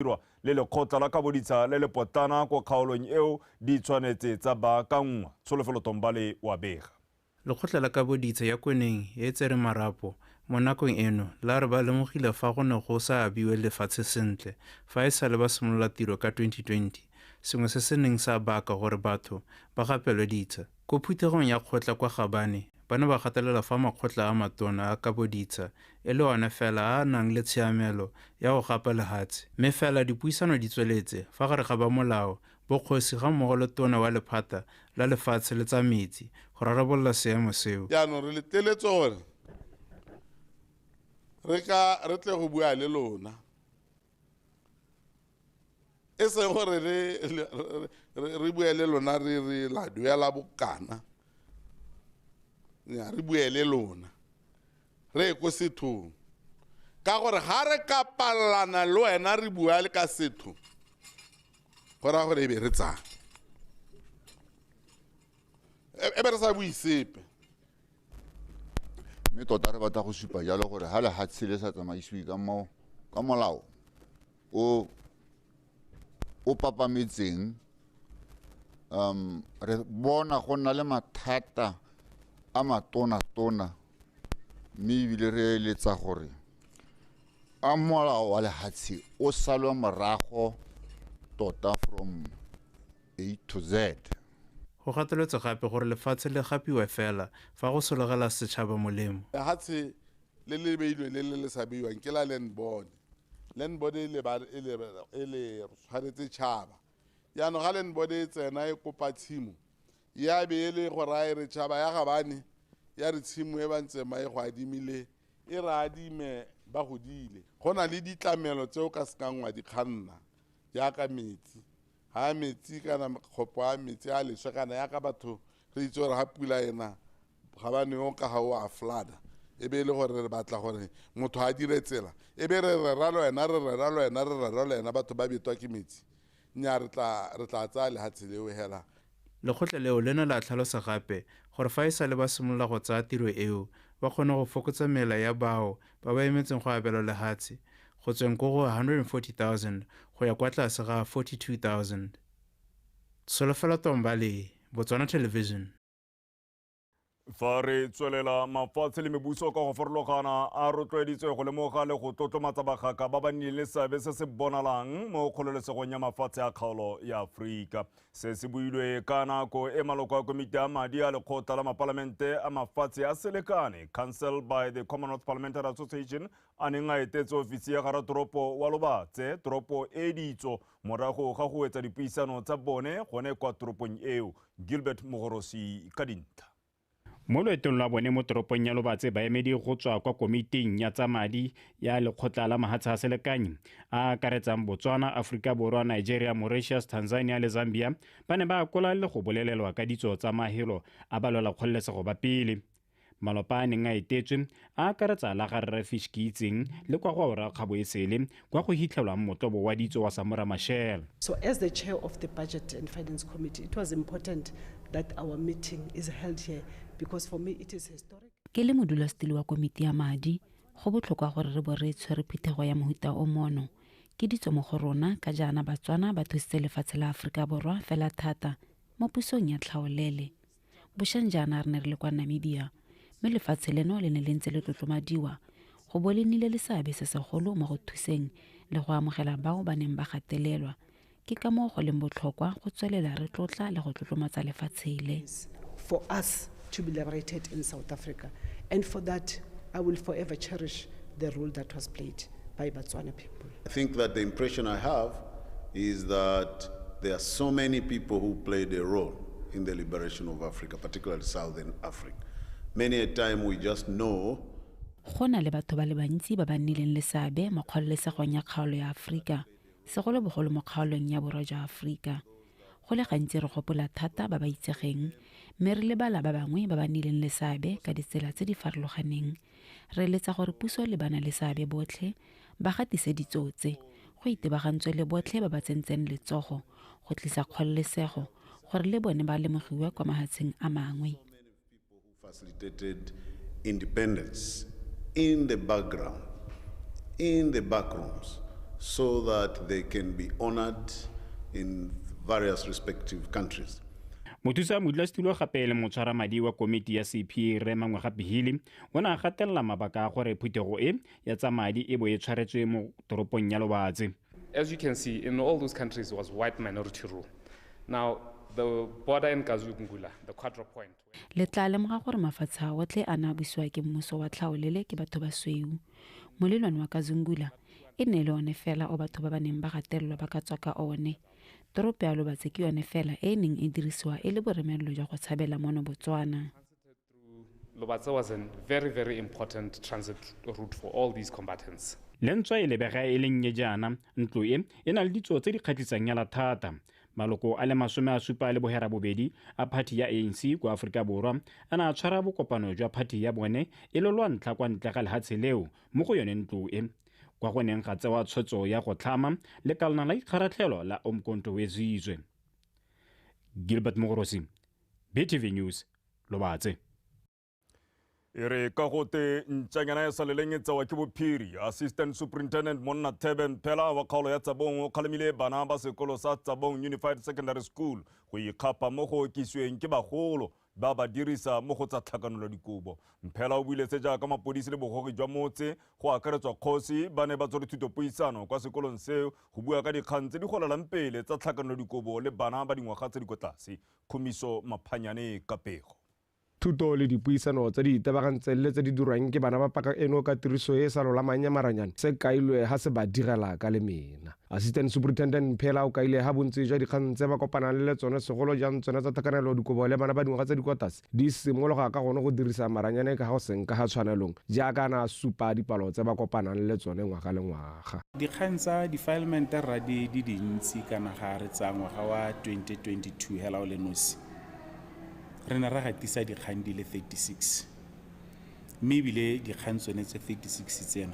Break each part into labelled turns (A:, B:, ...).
A: Dirwa le lekgotla la kaboditsha le le potlana ko kgaolong eo di tshwanetse tsa baakangwa. Tsholofelo Tombale wa bega.
B: Lekgotla la kaboditsha ya Kweneng e e tsereng marapo mo nakong eno la re ba lemogile fa go ne go sa abiwe lefatshe sentle fa e sale ba simolola tiro ka 2020, sengwe se se neng sa baka gore batho ba gapelwe ditsha. Ko phuthegong ya kgotla kwa Gabane ba ne ba gatelela fa makgotla a matona a kabo ditsha e le one fela a a nang le tshiamelo ya go gapa lehatshe. Mme fela dipuisano di tsweletse fa gare ga ba molao, bokgosi ga mmogo le tona wa lephata la lefatshe le tsa metsi go rarabolola seemo seo.
C: Jaanong re letleletswe gore re ka re tle go bua le lona, e seng gore re bue le lona re re la duela bokana, nya re bue le lona re ye ko sethong, ka gore ga re ka palelana le wena re bua le ka setho, go raya gore e be re tsaya e be re sa bue sepe.
D: Mme tota re batla go supa jalo gore ha lehatshe le sa tsamaisiwe ka molao o o papametseng, re bona go nna le mathata a matona-tona, mme ebile re eletsa gore a molao wa lehatshe o salwe morago tota from A to Z.
B: Go gateletswe gape gore lefatshe le gapiwe fela fa go solegela setšhaba molemo.
C: Lehatshe le le beilweng le le le sa beiwang ke la land board. Land board e le tshwanetse tšhaba. Jaanong ga land board e tsena e kopa tshimo, ya be e le go raya e re tšhaba ya Gabane, ya re tshimo e ba ntseng ba e go adimile, e re adime ba godile. Go na le ditlamelo tse o ka sekang wa di kganna jaaka metsi. Ha metsi kana kgopo a metsi a leswe kana yaka batho re itse gore ga pula ena Gabane o ka ga o a flood-a, e be e le gore re batla gore motho a dire tsela, e be re rera le wena, re rera le wena, re rera le wena, batho ba betwa ke metsi. Nnyaa, re tla tsaya lehatshe leo hela.
B: Lekgotla leo le ne la tlhalosa gape gore fa e sale ba simolola go tsaya tiro eo, ba kgone go fokotsa mela ya bao ba ba emetseng go abelwa lehatshe go tsweng ko go 140,000 go ya kwa tlase ga 42,000. Tsholofelo Tombale, Botswana Television.
A: Fa re tswelela, mafatshe le mebuso ka go farologana a rotloeditswe go lemoga le go tlotlomatsa bagaka ba ba nnileng le seabe se se bonalang mo kgololesegong ya mafatshe a kgaolo ya Aforika. Se se builwe ka nako e maloko a komiti ya madi a lekgotla la mapalamente a mafatshe a selekane, Council by the Commonwealth Parliamentary Association, a neng a etetse ofisi ya ga ratoropo wa Lobatse, toropo e ditso, morago ga go wetsa dipuisano tsa bone gone kwa toropong eo. Gilbert Mogorosi ka dintlha.
E: Mo loetong lwa bone mo toropong ya Lobatse, baemedi go tswa kwa komiting ya tsa madi ya lekgotla la mahatshe a selekanyi a akaretsang Botswana, Aforika Borwa, Nigeria, Mauritius, Tanzania le Zambia ba ne ba akola le go bolelelwa ka ditso tsa mahelo a balwela kgololesego ba pele. Malopa a neng a etetswe a akaretsa la ga Rre Fish Keitseng le kwa go Ora Kgabo Esele kwa go hitlhelwang motlobo wa ditso wa Samora Machel.
F: So as the chair of the Budget and Finance Committee, it was important that our meeting is held here because for me it is historic.
G: Ke le modulasetilo wa komiti ya madi, go botlhokwa gore re bo re tshwere phuthego ya mohuta o mono. Ke ditso mo go rona ka jaana Batswana ba thusitse lefatshe la Aforika Borwa fela thata mo pusong ya tlhaolele. Bošeng jaana re ne re le kwa Namibia, mme lefatshe leno le ne le ntse le tlotlomadiwa go bo le nnile le seabe se segolo mo go thuseng le go amogela bao ba neng ba gatelelwa. Ke ka moo go leng botlhokwa go tswelela re tlotla le go tlotlomatsa lefatshe le.
F: For us to be liberated in South Africa, and for that I will forever cherish the role that was played by Botswana people.
H: I think that the impression I have is that there are so many people who played a role in the liberation of Africa, particularly Southern Africa. Many a time we just know.
G: Go na le batho ba le bantsi ba ba nnileng le seabe mo kgololesegong ya kgaolo ya Aforika, segolobogolo mo kgaolong ya borwa jwa Aforika. Go le gantsi re gopola thata ba ba itsegeng, mme re lebala ba bangwe ba ba nnileng le seabe ka ditsela tse di farologaneng. Re eletsa gore puso le ba na le seabe botlhe ba gatise ditso tse, go itebagantswe le botlhe ba ba tsentseng letsogo go tlisa kgololesego gore le bone ba lemogiwe kwa mahatsheng a mangwe.
H: Facilitated independence in the background, in the backrooms, so that they can be honored in various respective countries.
E: Mothusa modulasetulo gape le motshwaramadi wa komiti ya CP Rre Mangwegape Hili o ne a gatelela mabaka a gore phuthego e ya tsa madi e bo e tshwaretswe mo toropong ya Lobatse.
I: As you can see, in all those countries was white minority rule. Now, the border in Kazungula, the Quadra Point.
G: Le tla lemoga gore mafatshe a otlhe a ne a busiwa ke mmuso wa tlhaolele ke batho ba sweu. Molelwane wa Kazungula e ne le one fela o batho ba ba neng ba gatelelwa ba ka tswa ka one. Toropo ya Lobatse ke yone fela e e neng e dirisiwa e le boremelelo jwa go tshabela mono Botswana.
I: Lobatse was a very, very important transit route for all these combatants.
E: Le ntswa e lebega e le nnye jaana, ntlo e e na le ditso tse di kgatlhisang yala thata. Maloko a le 78 a phathi ya ANC kwa Aforika Borwa a ne a tshwara bokopano jwa phathi ya bone e le lwa ntlha kwa ntle ga lehatshe leo mo go yone ntlo e, kwa go neng ga tsewa tshwetso ya go tlhama lekalana la ikgaratlhelo la Umkhonto we Sizwe. Gilbert Mogorosi, BTV News, Lobatse.
A: E re ka gote ntšanyana e sa leleng e tsewa ke bophiri, Assistant Superintendent Monna Thebe Mphela wa kgaolo ya Tsabong o kgalemile bana ba sekolo sa Tsabong Unified Secondary School go ikgapa mo go okisiweng ke bagolo ba ba dirisa mo go tsa tlhakanelo dikobo. Mphela o buile se jaaka mapodisi le bogogi jwa motse go akaretswa kgosi ba ne ba tswere thutopuisano kwa sekolong seo go bua ka dikgang tse di golelang pele tsa tlhakanelo dikobo le bana ba dingwaga tse di kwa tlase. Khumiso Maphanyane ka pego.
J: Thuto le dipuisano tse di itebagantseng le tse di dirwang ke bana ba paka eno ka tiriso e sa lolamang ya maranyane se kailwe ha se ba direla ka lemena. Assistant Superintendent Mphela o kaile ha bontsi jwa dikgang tse ba kopanang le tsone segolo jang tsone tsa tlhakanelo dikobo le bana ba dingwaga tse di kwa tlase di simologa ka gone go dirisa maranyane ka go seng ka ga tshwanelong jaaka na supa dipalo tse ba kopanang le tsone ngwaga le ngwaga.
K: Dikgang tsa defilement rra di dintsi kana ga re tsa ngwaga wa 2022 hela o le nosi. Re ne ra gatisa dikgang di le 36, mme ebile dikgang tsone tse 36 tsena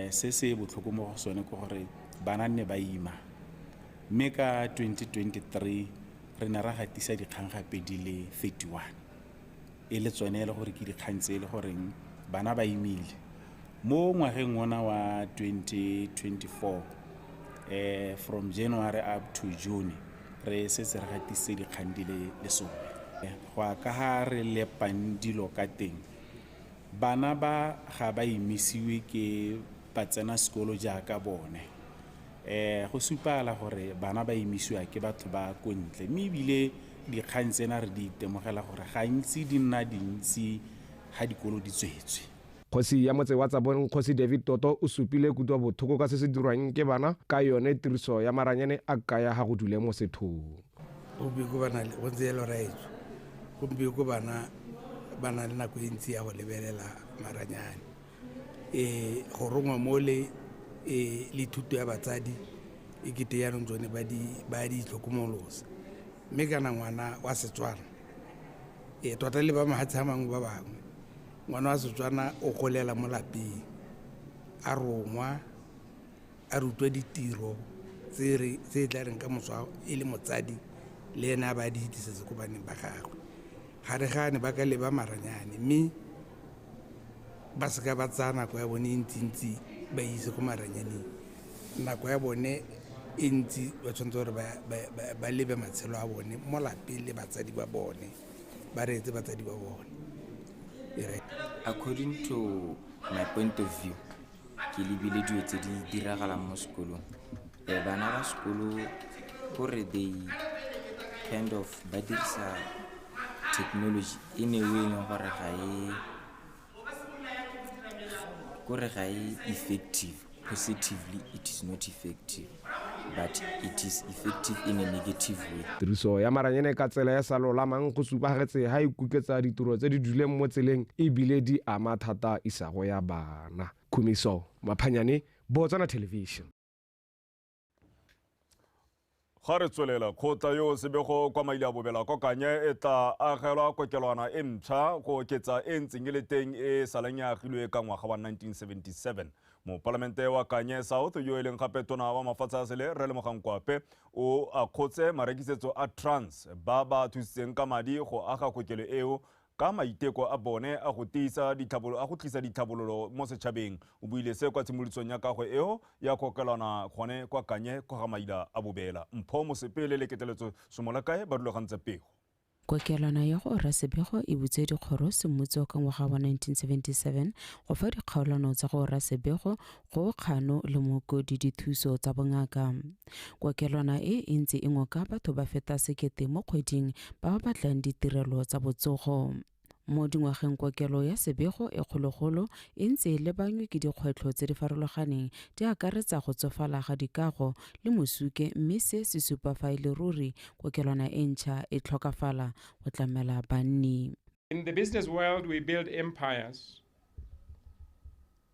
K: se se botlhoko mo go sone ke gore bana nne ba ima, mme ka 2023 re ne ra gatisa dikgang gape di le 31, e le tsone e le gore ke dikgang tse e le goreng bana ba imile. Mo ngwageng ona wa 2024 from January up to June re setse re gatisitse dikgang di le 10. Go ya ka ha re lepang dilo ka teng, bana ba ga ba imisiwe ke batsena sekolo jaaka bone. Go supala gore bana ba imisiwa ke batho ba ko ntle, mme ebile dikgang tsena re di itemogela gore gantsi di nna dintsi ga dikolo di tswetswe.
J: Kgosi ya motse wa Tsabong Kgosi David Toto o supile kutwa bothoko ka se se dirwang ke bana ka yone tiriso ya maranyane a kaya ga go dule mo sethong.
L: Gompieno bana go ntse jalo raetsho, gompieno bana ba na le nako e ntsi ya go lebelela maranyane. Go rongwa mo le le thuto ya batsadi e kete jaanong tsone ba di itlhokomolosa. Mme kana ngwana wa Setswana tota le ba mafatshe a mangwe ba bangwe, ngwana wa Setswana o golela mo lapeng, a rongwa, a rutwa ditiro tse e tla reng ka moso e le motsadi le ene a ba di hitisetse ko baneng ba gagwe. Ga re gane ba ka leba maranyane, mme ba seka ba tsaya nako ya bone e ntsintsi ba ise ko maranyaneng. Nako ya bone e ntsi ba tshwanetse gore ba lebe matshelo a bone mo lapeng le batsadi ba bone, ba reetse batsadi ba bone.
M: According to my point of view, ke lebile dilo tse di diragalang mo sekolong. Bana ba sekolo gore they kind of ba dirisa technology in a way e leng gore ga e effective. Positively it is not effective, but it is effective in a negative way.
J: Tiriso ya maranyane ka tsela ya sa lolamang go supagetse ha e kuketsa ditiro tse di duleng mo tseleng ebile di ama thata isago ya bana. Khumiso Maphanyane, Botswana Television.
A: Ga re tswelela kgotla yo sebego kwa maile a bobela kwa Kanye e tla agelwa kokelwana e ntšha go oketsa e ntseng e le teng e saleng e agilwe ka ngwaga wa 1977. Mopalamente wa Kanye South yo e leng gape tona wa mafatshe a sele Rre Lemogang Kwape o akgotse marekisetso a Trans ba ba thusitseng ka madi go aga kokelo eo Ka maiteko a bone a go tiisa ditlhabololo a go tlisa ditlhabololo mo setšhabeng. O buile se kwa tshimolodisong ya kago eo ya kokelwana gone kwa Kanye kwa ga Maila a Bobela. Mpho Mosepele le Keteletso Somolakae ba rulagantse pego.
N: Kokelwana ya go ora sebego e butse dikgoro semmuso ka ngwaga wa 1977 go fa dikgaolano tsa go ora sebego go Kgano le Mookodi dithuso tsa bongaka. Kokelwana e e ntse e ngoka batho ba feta 1000 mo kgweding ba ba batlang ditirelo tsa botsogo. Mo dingwageng kokelo ya sebego e kgologolo e ntse e lebanywe ke dikgwetlho tse di farologaneng di akaretsa go tsofala ga dikago le mosuke, mme se se supa fa e le ruri kokelwana e ntšha e tlhokafala go tlamela banni.
O: In the business world, we build empires.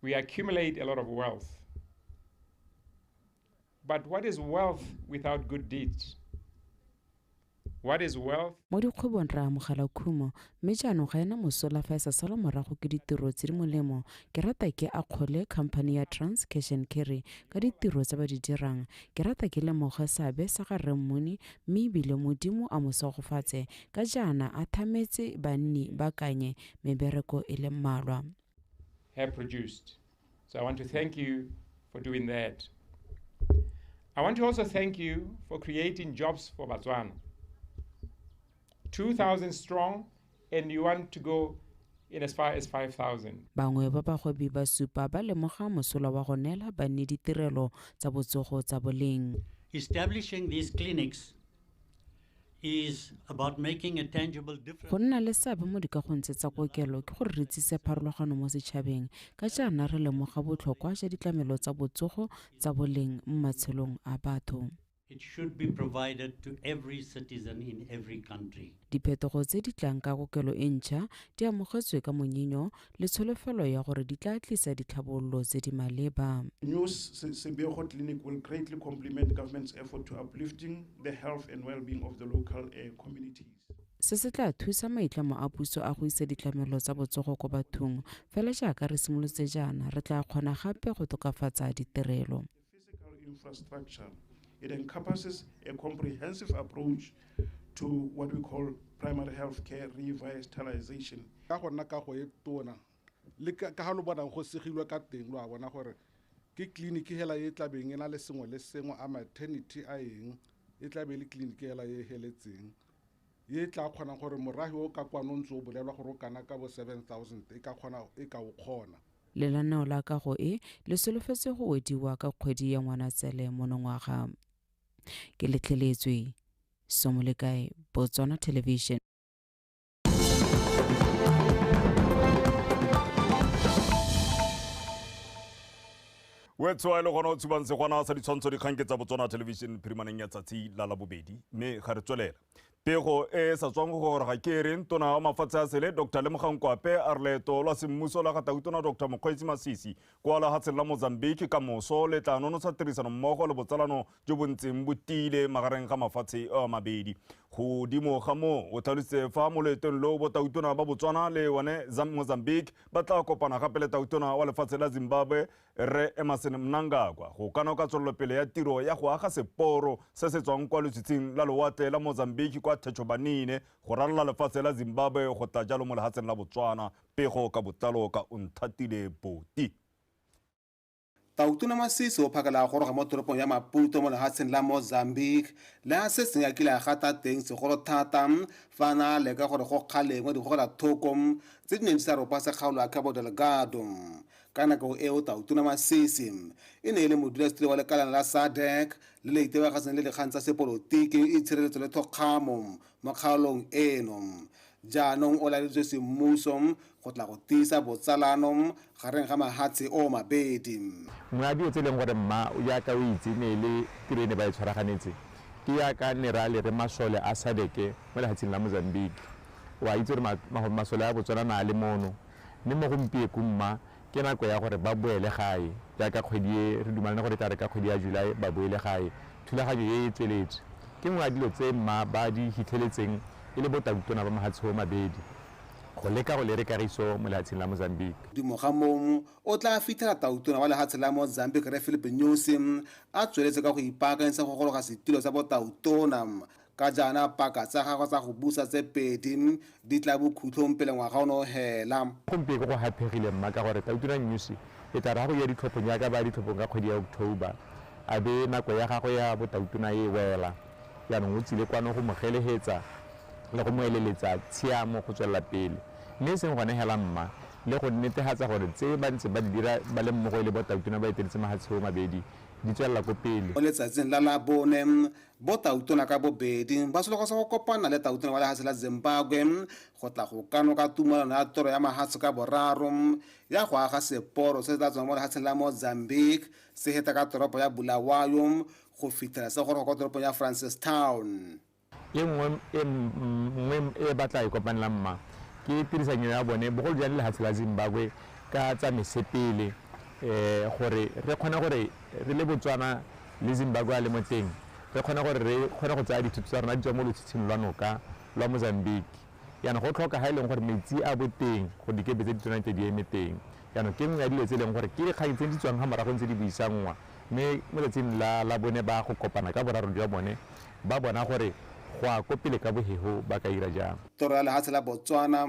O: We accumulate a lot of wealth. But what is wealth without good deeds? What is wealth?
N: Mo dikgwebong re amogela khumo, mme jaanong ga ena mosola fa e sa salwa morago ke ditiro tse di molemo. Ke rata ke akgole khamphane ya Trans Cash and Carry ka ditiro tse ba di dirang. Ke rata ke lemoge seabe sa ga Rre Mmoni, mme ebile Modimo a mo segofatse ka jaana a thametse banni ba Kanye mebereko e le mmalwa.
O: Have produced. So I want to thank you for doing that. I want to also thank you for creating jobs for Botswana. 2,000 strong, and you want to go in as far as 5,000.
N: Bangwe ba bagwebi ba supa ba lemoga mosola wa go neela banni ditirelo tsa botsogo tsa boleng.
P: Establishing these clinics is about making a tangible difference.
N: Go nna le seabe mo dikagong tse tsa kokelo ke gore re tsise pharologano mo setšhabeng, ka jaana re lemoga botlhokwa jwa ditlamelo tsa botsogo tsa boleng mo matshelong a batho.
P: It should be provided to every citizen in every country.
N: Diphetogo tse di tlang ka kokelo e ntšha di amogetswe ka monyenyo le tsholofelo ya gore di tla tlisa ditlhabololo tse di maleba.
Q: New Sebego Clinic will greatly complement government's effort to uplifting the health and well-being of the local communities.
N: Se se tla thusa maitlamo a puso a go isa ditlamelo tsa botsogo kwa bathong, fela jaaka re simolotse jaana re tla kgona gape go tokafatsa ditirelo.
Q: Physical infrastructure. It encompasses a comprehensive approach to what we call primary health care revitalization.
C: Ka go nna kago e tona, le ka ha lo bonang go segilwe ka teng, lo a bona gore ke clinic hela e tla beng e na le sengwe le sengwe, a maternity a eng, e tla be le clinic hela e heletseng, e tla kgonang gore morahi o ka kwano ntse o bolelwa gore o kana ka bo 7,000, e ka kgona, e ka o kgona.
N: Lenaneo la kago e le solofetse go wediwa ka kgwedi ya Ngwanatsele monongwaga. Ke letleletswe Somolekae, Botswana Television.
A: Wetswa le gona o tshubang segwana sa ditshwantsho dikgang ke tsa Botswana Television phirimaneng ya tsatsi la Labobedi, mme ga re tswelela. Pego e sa tswang go goroga ke reng tona wa mafatshe a sele Dr. Lemogang Kwape a re leeto lwa semmuso la ga tautona Dr. Mokgweetsi Masisi kwa lefatsheng la Mozambique ka moso le tla nonotsha tirisano mmogo le botsalano jo bo ntseng bo tiile magareng ga mafatshe a mabedi. Godimo ga moo o tlhalositse fa mo loetong loo botautona ba Botswana le one Mozambique ba tla kopana gape le tautona wa lefatshe la Zimbabwe Rre Emmerson Mnangagwa go kanoka tswelelopele ya tiro ya go aga seporo se se tswang kwa lotshitshing la lewatle la Mozambique kwa Techobanine go ralala lefatshe la Zimbabwe go tla jalo mo lefatsheng la Botswana. Pego ka botlalo ka Onthatile Boti.
R: Tautona Masisi o phakela go goroga mo toropong ya Maputo mo lefatsheng la Mozambique le a se seng a kile a gata teng segolo thata fa na leka gore go kgalengwe digogela thoko tse di neng di sa ropa sekgaolo ya Cabo Delgado. Ka nako eo Tautona Masisi e ne e le modulasetilo wa lekalana la SADC le le itebagantseng le dikgang tsa sepolotiki, itshireletso le thokgamo mo kgaolong eno. Jaanong o laleditswe semmuso go tla go tiisa botsalano gareng ga mahatshe o mabedi.
S: Nngwe ya dilo tse e leng gore mma jaaka o itse ne e le tiro e ne ba e tshwaraganetse ke jaaka ne ra lere masole a SADC mo lefatsheng la Mozambique. O a itse gore masole a Botswana na a le mono, mme mo gompieko mma ke nako ya gore ba boele gae jaaka kgwedi e re dumalane gore tla re ka kgwedi ya July ba boele gae. Thulaganyo e e tsweletse ke nngwe ya dilo tse mma ba di fitlheletseng e le botautona ba mahatshe o mabedi go leka go lere kagiso mo lefatsheng la Mozambique.
R: Godimo ga moo o tla fitlhela tautona wa lefatshe la Mozambique Rre Philip Nyusi a tsweletse ka go ipaakanyetsa go goroga setilo sa botautona Ka jaana paka tsa gagwe tsa go busa tse pedi di tla bokhutlong pele ngwaga ono o hela.
S: Gompieko go haphegile mma ka gore Tautona Nyusi e tla re ga go ya ditlhophong jaaka ba ya ditlhophong ka kgwedi ya October, a be nako ya gagwe ya botautona e wela. Jaanong o tsile kwano go mo gelegetsa le go mo eleletsa tshiamo go tswelela pele. Mme e seng gone hela mma, le go netefatsa gore tse ba ntse ba di dira ba le mmogo e le botautona ba eteletse mahatshe o mabedi di tswelela ko pele.
R: Mo letsatsing la Labone, botautona ka bobedi ba sologetse go kopana le tautona wa lehatshe la Zimbabwe go tla go kanoka tumelano ya toro ya mahatshe ka boraro ya go aga seporo se se tla tswang mo lehatsheng la Mozambique se heta ka toropo ya Bulawayo go fitlhela se goroga kwa toropong ya Francistown.
S: E nngwe e nngwe e ba tla e kopanelang mma ke tirisanyo ya bone bogolo jang lehatshe la Zimbabwe ka tsa mesepele, gore re kgone gore re le Botswana le Zimbabwe a le mo teng re kgone gore re kgone go tsaya dithuto tsa rona di tswa mo lotshitshing lwa noka lwa Mozambique. Jaanong go tlhoka ga e leng gore metsi a boteng gore dikepe tse di tsona tse di eme teng. Jaanong ke nngwe ya dilo tse e leng gore ke dikgang tse di tswang ga morago ntse di buisanngwa, mme mo letsatsing la Labone ba go kopana ka boraro jwa bone ba bona gore go a ko pele ka bohego ba ka ira jang.
R: Toro ya lehatshe la Botswana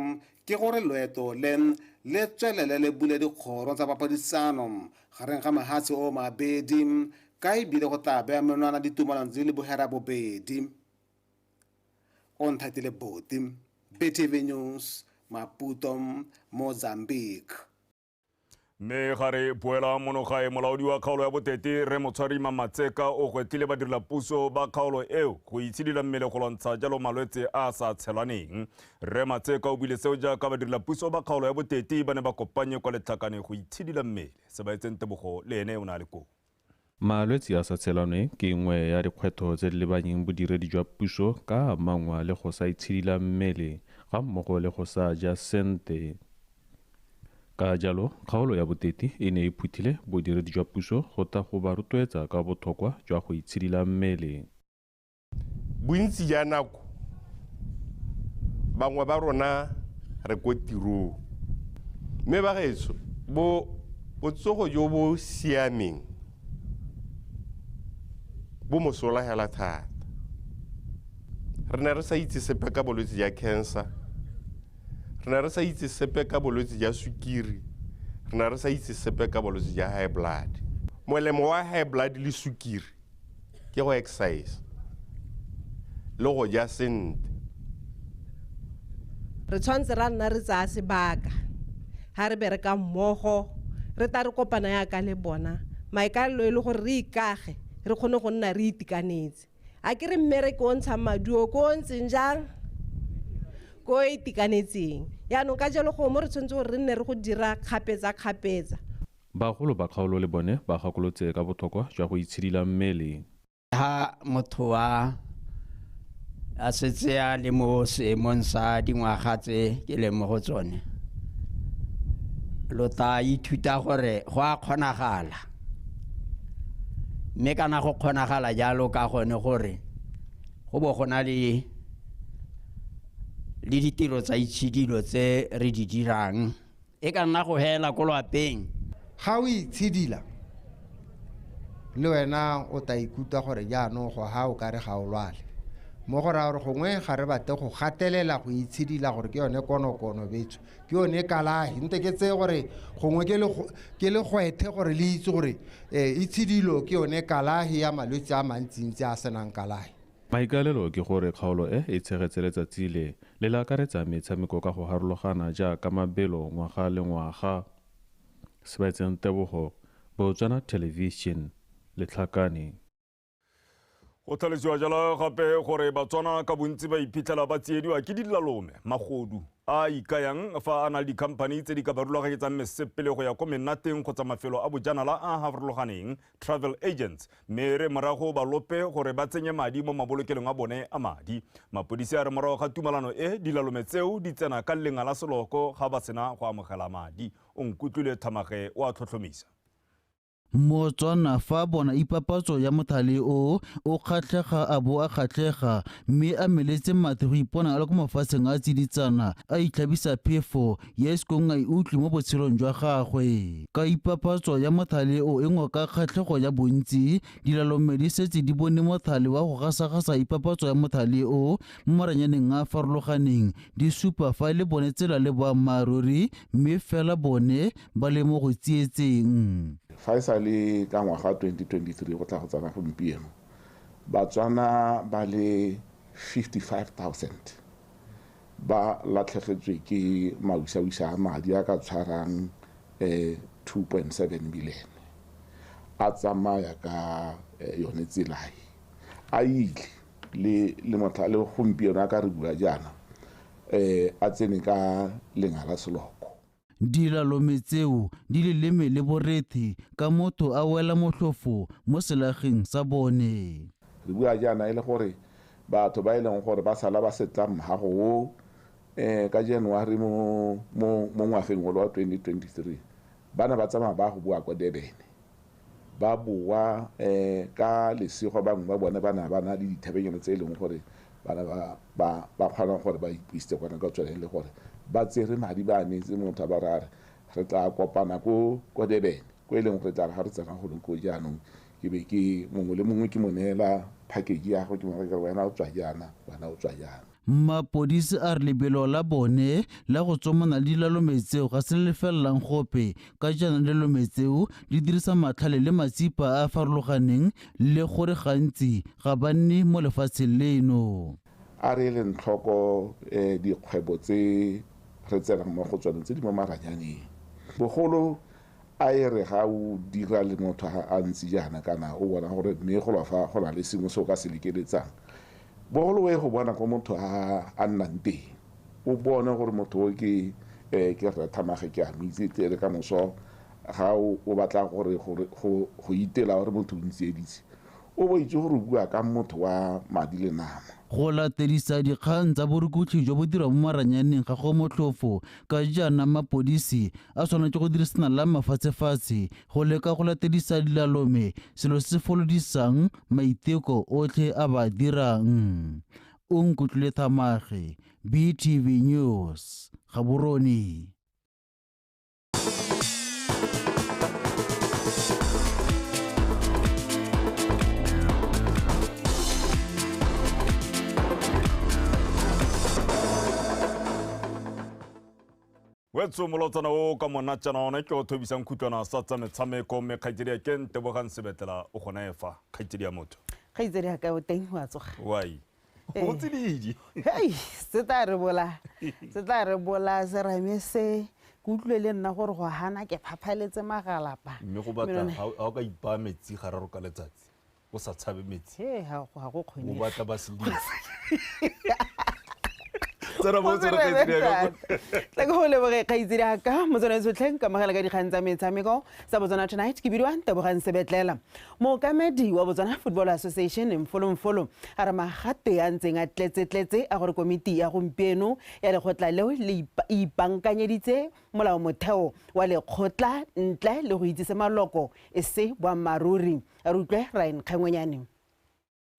R: ke gore loeto le le tswelele le bule dikgoro tsa papadisano gareng ga mahatshe o mabedi, ka ebile go tla beya menwana ditumelano tse le bohera bobedi. Onthatile Boti, BTV News, Maputo, Mozambique.
A: Mme ga re boela monogae, molaodi wa kgaolo ya Boteti Rre Motshwari Mamatseka o gwetlhile badirelapuso ba kgaolo eo go itshidila mmele go lwantsha jalo malwetse a a sa tshelaneng. Rre Matseka o buile seo jaaka badirelapuso ba kgaolo ya Boteti ba ne ba kopanye kwa Letlhakane go itshidila mmele. Sebaetseng Tebogo le ene o ne a le koo.
T: Malwetse a sa tshelanweng ke nngwe ya dikgwetlho tse di lebanyeng bodiredi jwa puso ka amangwa le go sa itshidila mmele ga mmogo le go sa ja sente. Ka jalo, kgaolo ya Boteti e ne e phuthile bodiredi jwa puso go tla go ba rotloetsa ka botlhokwa jwa go itshidila mmele.
U: Bontsi ja nako bangwe ba rona re ko tirong, mme bagaetsho botsogo jo bo siameng bo mosola hela thata. Re ne re sa itse sepe ka bolwetse jwa cancer, re ne re sa itse sepe ka bolwetse jwa sukiri, re ne re sa itse sepe ka bolwetse jwa high blood. Molemo wa high blood le sukiri ke go exercise le go ja sentle.
V: Re tshwanetse ra nna re tsaya sebaka ha re bereka mmogo, re tla re kopana yaka le bona, maikaelelo e le gore re ikage re kgone go nna re itekanetse. A ke re mmereko o ntshang maduo ko o ntseng jang, ko o itekanetseng. Yaanong ka jalo go mo re tshwanetse gore re nne re go dira kgapetsa-kgapetsa.
T: Bagolo ba kgaolo le bone ba gakolotse ka botlhokwa jwa go itshidila mmele.
W: Ha motho a setse a le mo seemong sa dingwaga tse ke leng mo go tsone, lo tla ithuta gore go a kgonagala. Mme kana go kgonagala jalo ka gone gore go bo go na le ditiro tsa itshidilo tse re di dirang, e ka nna go hela ko lwapeng.
X: Ga o itshidila le wena o tla ikutlwa gore jaanong go ha o ka re ga o lwale. Mo go raya gore gongwe ga re batle go gatelela go itshidila gore ke yone konokono betso, ke yone kalahi. Nte ke tseye gore gongwe ke le gwethe gore le itse gore itshidilo ke yone kalahi ya malwetse a mantsintsi a senang kalahi.
T: Maikaelelo ke gore kgaolo e e tshegetse letsatsi le le le akaretsa metshameko ka go harologana jaaka mabelo ngwaga le ngwaga. Sebaetseng Tebogo, Botswana Television, Letlhakane.
A: Go tlhalosiwa jalo gape gore Batswana ka bontsi ba iphitlhela ba tsiediwa ke dilalome, magodu a ikayang fa a na le dikhamphani tse di ka ba rulaganyetsang mesepele go ya ko menateng kgotsa mafelo a bojanala a a farologaneng, travel agents, mme re morago ba lope gore ba tsenye madi mo mabolokelong a bone a madi. Mapodisi a re morago ga tumalano e, dilalome tseo di tsena ka lenga la seloko ga ba sena go amogela madi. O nkutlwile Thamage o a tlhotlhomisa.
B: Motswana fa bona ipapatso ya mothale o o kgatlhega a bo a kgatlhega mme a meletse mathe go ipona a le ko mafatsheng a tsiditsana a itlhabisa phefo ya isekong a e utlwe mo botshelong jwa gagwe. Ka ipapatso ya mothale o e ngoka kgatlhego ya bontsi, dilalome di setse di bone mothale wa go gasagasa ipapatso ya mothale o mo maranyaneng a a farologaneng, di supa fa e le bone tsela le boammaaruri mme fela bone ba le mo go tsietseng.
C: Fa e sa le ka ngwaga 2023 go tla go tsena gompieno, Batswana ba le 55,000 ba latlhegetswe ke mausausa a madi a ka tshwarang 2.7 million a tsamaya ka yone tsela e a ile le motlha le gompieno a ka re bua jaana a tsene ka lenga la seloko.
B: Dilalome tseo di leleme le borethe ka motho a wela motlhofo mo selageng sa bone.
C: Re bua jaana e le gore batho ba e leng gore ba sala ba setla mhago o ka January mo ngwageng wa 2023 ba ne ba tsamaya ba go bua kwa Durban, ba bua ka lesego bangwe ba bone ba na ba na le dithabenyana tse e leng gore bana ba kgona gore ba ipuisitse kwana ka tsone le gore ba tsere madi ba neetse motho ba ra re tla kopana ko Durban ko e leng gore tla re ga re tsena go ko jaanong ke be ke mongwe le mongwe ke mo neela package ya go ke mo re wena o tswa jaana wena o tswa jaana.
B: Mapodisi a re lebelo la bone la go tsomana le dilalome tseo ga se le felelang gope ka jaana dilalome tseo di dirisa matlhale le matsipa a a farologaneng le gore gantsi ga ba nne mo lefatsheng leno.
C: A re eleng tlhoko dikgwebo tse re tsenang mo go tsone tse di mo maranyaneng, bogolo a e re ga o dira le motho a ntse jaana kana o bona gore mme go fa go na le sengwe se o ka se lekeletsang, bogolo o ye go bona ko motho a nnang teng, o bone gore motho o ke ke Thamage ke a mo itse tere ka moso ga o batla gore go itela gore motho o ntsieditse, o bo itse gore o bua ka motho wa madi le nama.
B: Go latedisa dikgang tsa borukutlhi jo bo dirwang mo maranyaneng ga go motlhofo ka jaana mapodisi a tshwanetse go dirisana la mafatshefatshe go leka go latedisa dilalome, selo se se folodisang maiteko otlhe a ba dirang. Onkutlwile Thamage, BTV News, Gaborone.
A: Wetso molotsana o ka monatjana ona ke o thobisang khutlwana sa tsa metshameko mme kgaitsedi ya ke Ntebogang Sebetlela o gona e fa kgaitsedi ya motho.
D: Kgaitsedi ya ka o teng wa tsoga.
A: Wai. O tsididi.
D: Hei, se tla re bola. Se tla re bola se rame se ke utlwe le nna gore go hana ke phaphaletse magalapa.
A: Mme go batla ha o ka ipa metsi gararo ka letsatsi. O sa tshabe metsi.
D: He ha go kgone.
A: O batla ba selile.
D: Tla go leboge kgaitsedi ya ka motswana tsotlhe ka mogela ka dikgang tsa metshameko sa Botswana Tonight ke bidiwa Ntebogang Sebetlela. Mookamedi wa Botswana Football Association Mfolo Mfolo a re magate a ntseng a tletsetletse a gore komiti ya gompieno ya lekgotla leo le ipankanyeditse molaomotheo wa lekgotla ntle le go itsise maloko e se boammaaruri. A re utlwe Ryan Kgengwenyane.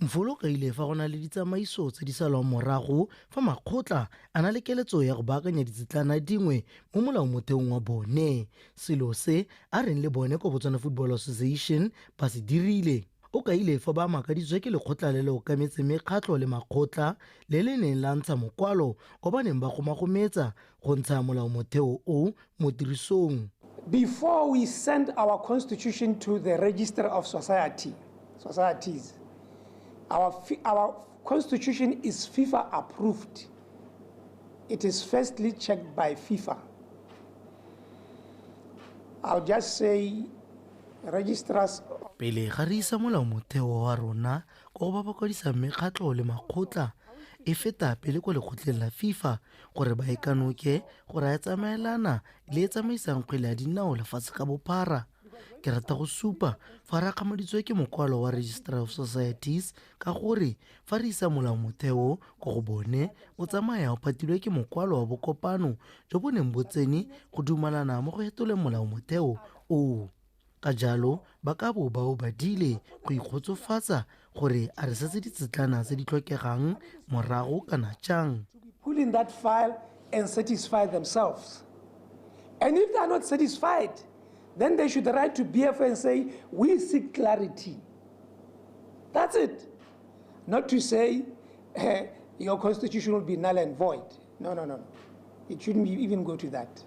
F: Mfolo kaile fa go na le ditsamaiso tse di salwang morago fa makgotla a na le keletso ya go baakanya ditsetlana dingwe mo molaomotheong wa bone. Selo se a reng le bone ko Botswana Football Association ba se dirile. O kaile fa ba makaditswe ke lekgotla le le okametse mekgatlho le makgotla le le neng la ntsha mokwalo o ba neng ba gomagometsa go ntsha molaomotheo o mo tirisong.
O: Before we send our constitution to the Register of Societies, our constitution is FIFA approved. It is firstly checked by FIFA. I'll just say registrars.
F: Pele ga re isa molaomotheo wa rona ko ba ba kwadisang mekgatlho le makgotla e feta pele ko lekgotleng la FIFA gore ba e kanoke gore a tsamaelana le e tsamaisang kgwele ya dinao lefatshe ka bophara. Ke rata go supa fa re akgamaditswe ke mokwalo wa Registrar of Societies ka gore fa re isa molaomotheo ko go bone o tsamaya o patilwe ke mokwalo wa bokopano jo bo neng bo tsene go dumalana mo go hetoleng molaomotheo oo. Ka jalo ba ka bo ba o badile go ikgotsofatsa gore a re setse ditsetlana tse di tlhokegang morago kana jang.
O: Pull in that file and satisfy themselves. And if they are not satisfied, then they should write to BFA and say, we seek clarity. That's it. Not to say your constitution will be null and void. No, no, no, no. It shouldn't even go to that.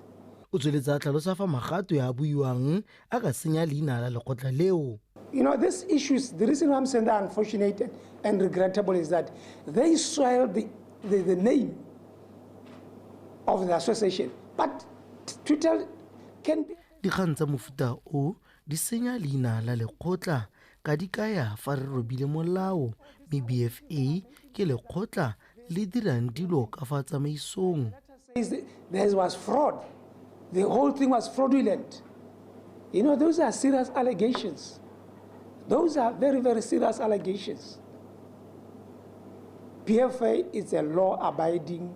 F: O tsweletse a tlhalosa fa magato ya a buiwang a ka senya leina la lekgotla leo.
O: These issues, the reason why I'm saying they're unfortunate and regrettable is that they soil the name of the association. But to tell can be...
F: Dikgang tsa mofuta o di senya leina la lekgotla ka di kaya fa re robile molao, mme BFA ke lekgotla le dirang dilo ka fa tsamaisong.
O: There was fraud. The whole thing was fraudulent. Those are serious allegations. Those are very, very serious allegations. BFA is a law-abiding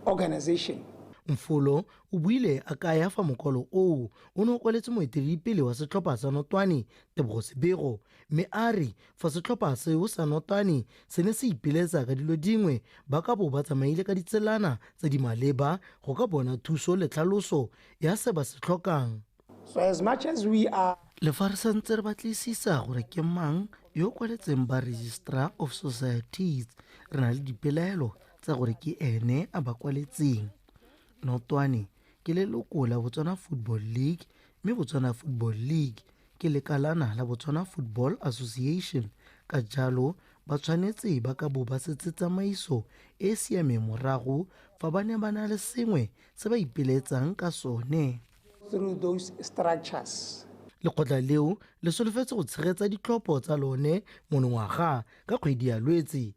O: organization.
F: Mfolo o buile a kaya fa mokwalo oo o ne o kwaletse moeteledipele wa setlhopha sa Notwane Tebogo Sebego, mme a re fa setlhopha seo sa Notwane se ne se ipiletsa ka dilo dingwe ba ka bo ba tsamaile ka ditselana tse di maleba go ka bona thuso le tlhaloso ya se ba se tlhokang.
O: So as much as we are
F: Le fa re santse re batlisisa gore ke mang yo o kwaletseng ba Registrar of Societies, re na le dipelaelo tsa gore ke ene a ba kwaletseng. Notwane ke leloko la Botswana Football League, mme Botswana Football League ke lekalana la Botswana Football Association. Ka jalo ba tshwanetse ba ka bo ba setse tsamaiso e e siameng morago fa ba ne ba na le sengwe se ba ipelaetsang ka sone.
O: Through those structures.
F: Lekgotla leo le solofetse go tshegetsa ditlhopho tsa lone monongwaga ka kgwedi ya Lwetse.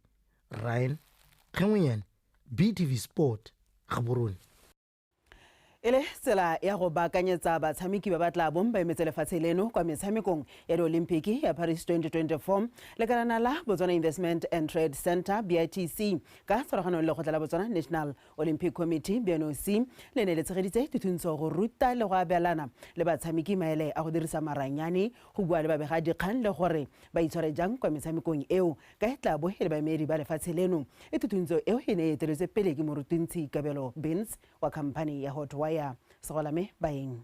F: Ryan Kgengwenyane, BTV Sport, Gaborone.
D: E le tsela ya go baakanyetsa batshameki ba ba tla bong ba emetse lefatshe leno kwa metshamekong ya diolimpiki ya Paris 2024, lekalana la Botswana Investment and Trade Centre BITC ka tshwaragano le lekgotla la Botswana National Olympic Committee BNOC le ne le tshegeditse dithuntsho go ruta le go abelana le batshameki maele a go dirisa maranyane, go bua le babegadikgang le gore ba itshware jang kwa metshamekong eo ka e tla bo e le baemedi ba lefatshe leno. E thutuntsho eo e ne e eteletswe pele ke morutuntshi Kabelo Beans wa khamphani ya Hotwire. Segolame Baeng.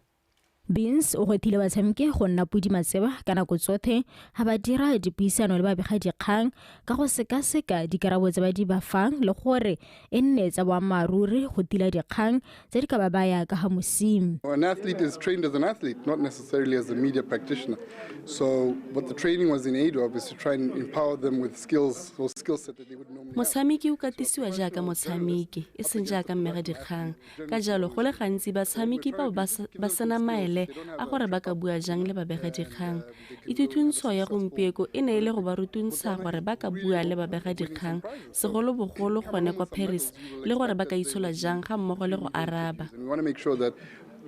E: Beans o gwethile batshameki go nna podi matseba ka nako tsothe ha ba dira dipuisano le babegadikgang ka go sekaseka dikarabo tse ba di ba fang le gore e nne tsa boammaaruri go tila dikgang tse di ka ba baya ka ga mosimo.
G: An athlete is trained as an athlete, not necessarily as a media practitioner. So what the training was in aid of is to try and empower them with skills or skill set that they would normally have.
H: Motshameki o katisiwa jaaka motshameki, e seng jaaka mmegadikgang. Ka jalo go le gantsi batshameki bao ba sena maele a gore ba ka bua jang le babegadikgang. Ithuthuntso ya gompieko e ne e le go ba rutuntsha gore ba ka bua le babegadikgang, segolobogolo gone kwa Paris, le gore ba ka itshola jang ga mmogo le go araba.
G: And we want to make sure that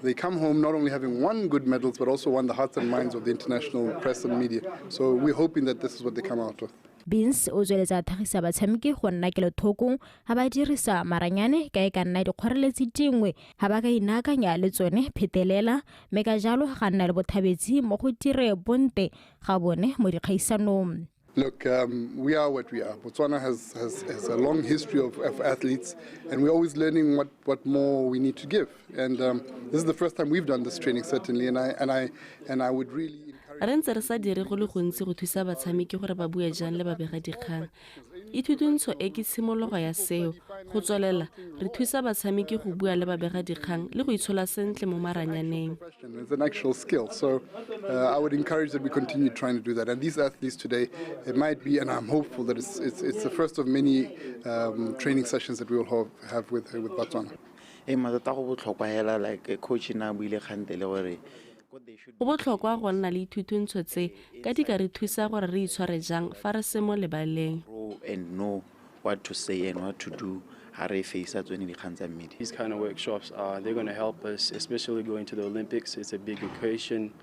G: they come home not only having won good medals, but also won the hearts and minds of the international press and media. So we're hoping that this is what they come out with.
E: Beans o tsweletsa thagisa batshameki go nna kelothoko ha ba dirisa maranyane ka e ka nna dikgoreletsi dingwe ha ba ka inaakanya le tsone phetelela, mme ka jalo ga nna le bothabetsi mo go dire bonte ga bone mo dikgaisanong.
G: Look, we are what we are. Botswana has a long history of athletes, and we're always learning what more we need to give. And this is the first time we've done this training, certainly, and I would really encourage
H: Re ntse re sa dire go le gontsi go thusa batshameki gore ba bue jang le babegadikgang. Ithutuntsho e ke tshimologo ya seo. Go tswelela, re thusa batshameki go bua le babegadikgang le go itshola sentle mo maranyaneng.
G: It's an actual skill, so I would encourage that we continue trying to do that. And these athletes today, it might be, and I'm hopeful that it's the first of many training sessions that we will have with Botswana.
I: E mathata go botlhokwa hela, like coach na buile kgante le gore
H: Go botlhokwa go nna le dithuthuntso tse ka di ka re thusa gore re itshware jang fa re se mo lebaleng.
I: Grow and know what to say and what to do ha re face tsone dikgang tsa media.
Y: These kind of workshops are they're going to help us, especially going to the Olympics. It's a big occasion.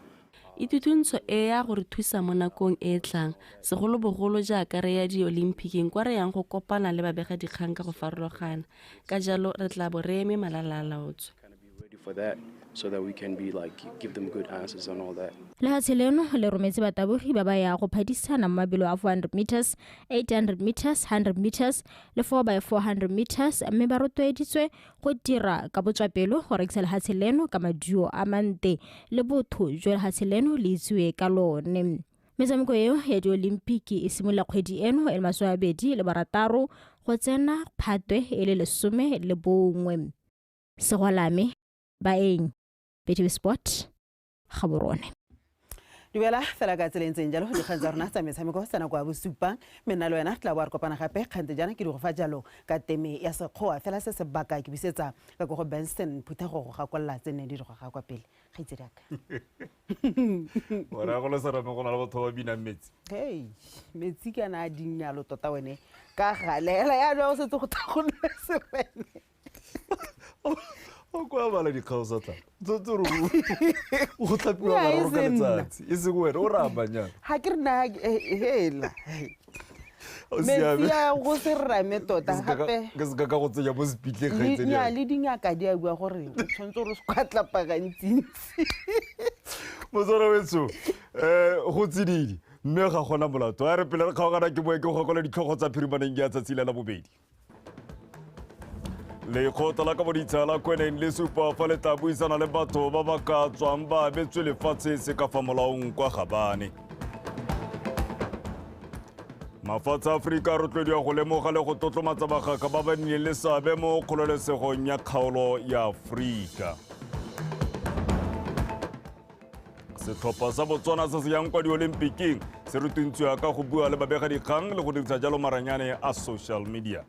H: Ithuthuntso e ya go re thusa mo nakong e e tlang, segolobogolo jaaka re ya di-Olympic-ing kwa re yang go kopana le babegadikgang ka go farologana. Ka jalo re tla bo re eme malala a laotswe.
Y: Ready for that. so that we can be like give them good answers and all that.
E: Lehatshe leno le rometse batabogi ba ba ya go phadisana mo mabelo a 400 meters, 800 meters, 100 meters le 4x400 meters, mme ba rotloeditswe go dira ka botswapelo go rekisa lehatshe leno ka maduo a mante le botho jo lehatshe leno le itsiwe ka lone. Metshameko eo ya diolimpiki e simolola kgwedi eno e le 26 go tsena Phatwe e le 11. Segwalame, Baeng, BTV Sport, Gaborone.
D: Dumela fela ka tsela e ntseng jalo dikgang tsa rona tsa metshameko tsa nako ya bosupa, mme nna le wena tla bo re kopana gape kgante jaana ke di go fa jalo ka teme ya sekgowa fela se sebaka ke busetsa ka ko go Benson Phuthego go gakolola tse nne di re goga kwa pele. Kgaitsedi ya ka.
A: Ora go le serame go na le batho ba binang metsi.
D: Hei, metsi kana a dinnyalo tota wene ka galela ya no setse go tla go nna serame.
A: O kwa bala dikgao sa tla. Tsotse re o tlhapiwa mararo ka letsatsi. E seng wena o re amanyana.
D: Ha ke re na hela. Metsi a go serame tota gape.
A: Ke se ka go tsenya mo sepitleng kgaitsedi.
D: Nya le dingaka di a bua gore o tshwanetse gore o se kwa tlapa gantsintsi.
A: Motswana wetsho, go tsididi mme ga gona molato. A re pele re kgaogana ke boe ke go gakola ditlhogo tsa phirimaneng ya tsatsi la bobedi. Lekgotla la kaboditsha la Kweneng le supa fa le tla buisana le batho ba ba ka tswang ba abetswe lefatshe se ka fa molaong kwa Gabane. Mafatshe a Aforika a rotloediwa go lemoga le go tlotlomatsa bagaka ba ba nnileng le seabe mo kgololesegong ya kgaolo ya Aforika. Setlhopha sa Botswana se se yang kwa diolimpiking se rutuntshiwa ka go bua le babegadikgang le go dirisa jalo maranyane a social media.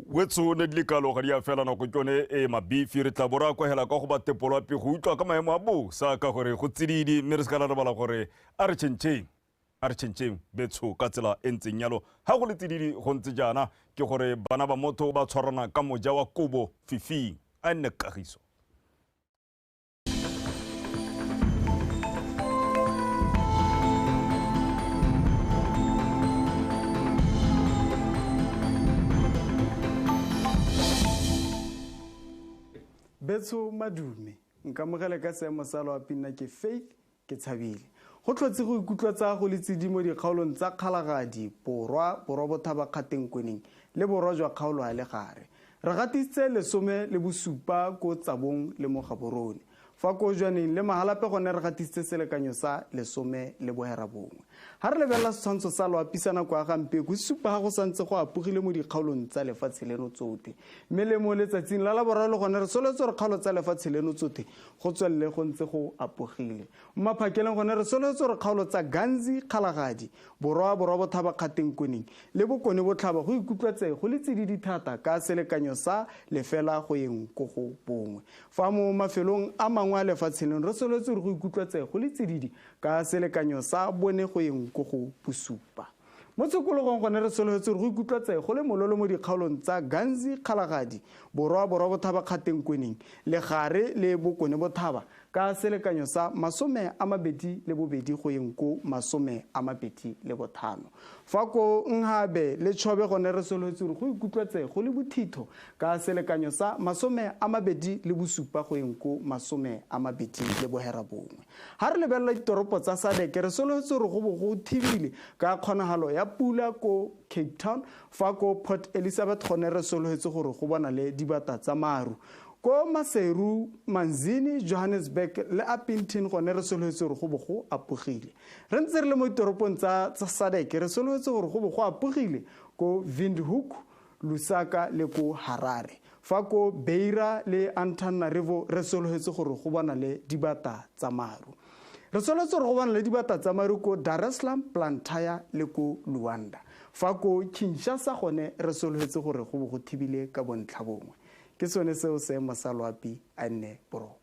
A: Wetso ne di le kalo ga di a fela nako ke yone e mabifi re tla bo re akwegela ka go ba tepolwapi go utlwa ka maemo a bosa ka gore go tsididi mme re se ka ra rebala gore a re tšhentšheng betsho ka tsela e ntseng yalo. Ha go le tsididi go ntse jaana ke gore bana ba motho ba tshwarana ka moja wa kobo fifing a nne kagiso.
J: Betso madume nkamogele ka seemo sa loapi nna ke Faith ke tshabile. Go tlhotse go ikutlwa tsa go le tsidimo dikgaolong tsa Kgalagadi, Borwa, Borwa Bothaba Kgateng Kweneng le Borwa jwa kgaolo ya Legare. Re gatisitse 17 ko Tsabong le mo Gaborone. Fa ko Jwaneng le Mahalape gone re gatisitse selekanyo sa 19. Ha re lebelela setshwantsho sa loapi sa nako ya gampieno, go supa ga go santse go apogile mo dikgaolong tsa lefatshe leno tsotlhe. Mme le mo letsatsing la Laboraro le gone re solofetse gore kgaolo tsa lefatshe leno tsotlhe go tswelele go ntse go apogile. Mo maphakeleng gone re solofetse gore kgaolo tsa Ghanzi, Kgalagadi, Borwa, Borwa Bothaba Kgateng Kweneng le Bokone Botlhaba go ikutlwetse go le tsididi thata ka selekanyo sa 0 go yeng ko go 1. Fa mo mafelong a mangwe a lefatshe leno re solofetse gore go ikutlwetse go le tsididi ka selekanyo sa 4 go yeng ko go 7. Mo tshokologong gone re solofetse gore go ikutlwetse go le mololo mo dikgaolong tsa Ghanzi, Kgalagadi, Borwa, Borwa Bothaba Kgateng Kweneng, Legare le Bokone Bothaba ka selekanyo sa 22 go yeng ko 25. Fa ko Nhabe le Chobe gone re solofetse gore go ikutlwetse go le bothitho ka selekanyo sa 27 go yeng ko 29. Ha re lebelela ditoropo tsa SADC re solofetse gore go bo go thibile ka kgonagalo ya pula ko Cape Town. Fa ko Port Elizabeth gone re solofetse gore go bona le dibata tsa maru. Ko Maseru, Manzini, Johannesburg le Upington gone re solofetse gore go bo go apogile. Re ntse re le mo ditoropong tsa SADC re solofetse gore go bo go apogile ko Windhoek, Lusaka le ko Harare. Fa ko Beira le Antananarivo re solofetse gore go bona le dibata tsa maru. Re solofetse gore go bona le dibata tsa maru ko Dar es Salaam, Blantyre le ko Luanda. Fa ko Kinshasa gone re solofetse gore go bo go thibile ka bontlha bongwe. Ke sone seo seemo sa loapi a nne boroko.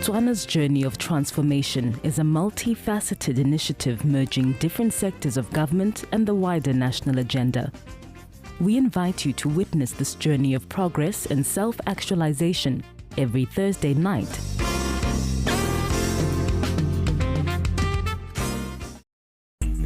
K: Botswana's journey of transformation is a multifaceted initiative merging different sectors of government and the wider national agenda. We invite you to witness this journey of progress and self actualization every Thursday night.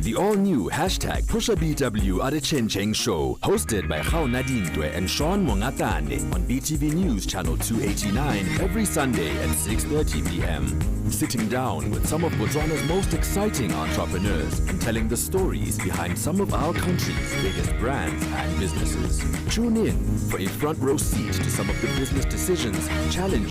L: The all-new hashtag PushaBW Adechencheng Show, hosted by Khao Nadindwe and Sean Mongatane on BTV News Channel 289 every Sunday at 6.30 p.m. Sitting down with some of Botswana's most exciting entrepreneurs and telling the stories behind some of our country's biggest brands and businesses. Tune in for a front row seat to some of the business decisions, challenges,